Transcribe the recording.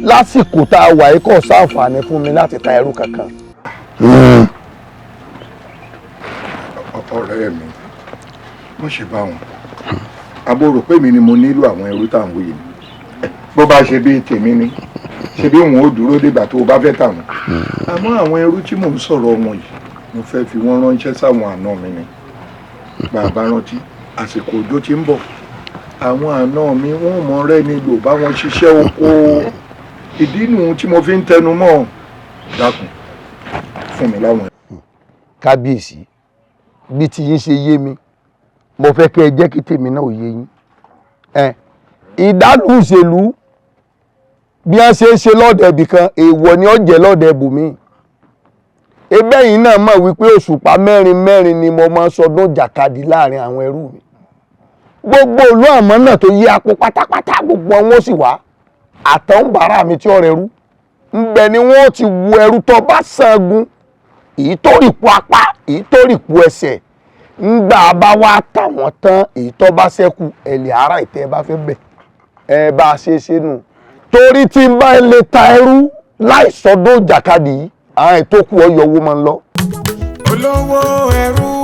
Lásìkò tá a wà yìí, kò sáǹfààní fún mi láti ta ẹrú kankan. Ọ̀rẹ́ mi, wọ́n ṣe bá wọn àbò rò pé mi ni mo nílò àwọn ẹrú tá à ń wí ni. Bó bá ṣe bí tèmi ni, ṣe bí òun ó dúró dìgbà tó o bá fẹ́ tà wọ́n. Àmọ́ àwọn ẹrú tí mò ń sọ̀rọ̀ wọn yìí, mo fẹ́ fi wọ́n ránṣẹ́ sáwọn àna mi ni. Bàbá rántí, àsìkò òjò tí ń bọ̀. Àwọn àna mi, wọ́n mọ rẹ́ ni lò bá wọn ṣiṣẹ́ oko. Ìdí nù tí mo fi ń tẹnu mọ́. Dákun, fún mi láwọn. Kábíyèsí, bí tí yín ṣe yé mi, mo fẹ́ kẹ́ ẹ jẹ́ kí tèmi náà yé yín. Ẹ ìdálù ìṣèlú, bí wọ́n ṣe ń ṣe lọ́dẹ̀ ibì kan, èèwọ̀ ni ó jẹ́ lọ́dẹ̀ ibòmíì. Ebe yìí náà mọ̀ wípé òṣùpá mẹ́rin mẹ́rin ni mo máa ń sọdún jàkadì láàrin àwọn ẹrú mi. Gbogbo ìlú àmọ́ náà tó yí apò pátápátá, gbogbo wọn sì wá àtọ̀nbàrà mi tí ọ̀rẹ́ rú ńbẹ ni wọ́n ti wu ẹrú tó bá sangun, èyí tó rìpọ̀ apá, èyí tó rìpọ̀ ẹsẹ̀. Ńgbà bá wá tà wọ́n tán, èyí tó bá ṣẹ́kù, ẹ̀lẹ́ ara ìtẹ́ bá fẹ́ bẹ̀ ẹ bá a ṣe ṣe nù. Torí tí n bá lè ta ẹrú láì sọdún jàkadì yìí, àwọn ètò kù ọyọ owó máa ń lọ. Olówó ẹrú.